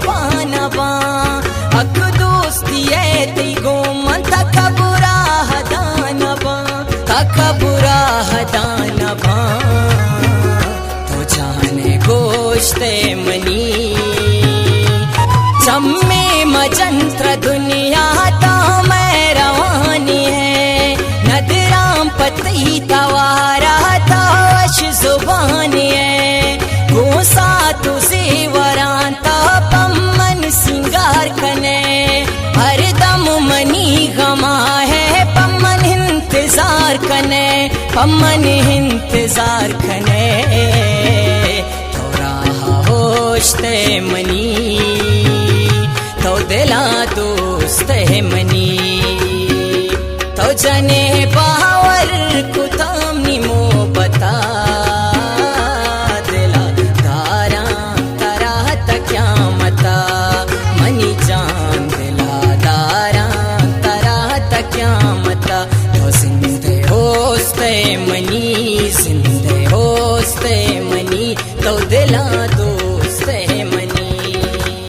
پانباں۔ حق دوستی ءَ تئی گوں من تکبر ءَ ہدانباں، تکبر ءَ ہدانباں۔ تو جان ءِ گوشت ءِ منی، چمے مجن ترا دنیا تا مئے روانی ءَ، ندراں پہ تئی توار ءَ تا وش زبانی ءَ، گوں سات ءُ زیوراں تا پمن سینگار کنے، ہر دم منی غما ہے پمن انتظار کنے، پمن انتظار کنے۔ تو راہ ہوشت منی، تو دلا دوست منی، تو جنے باور کتا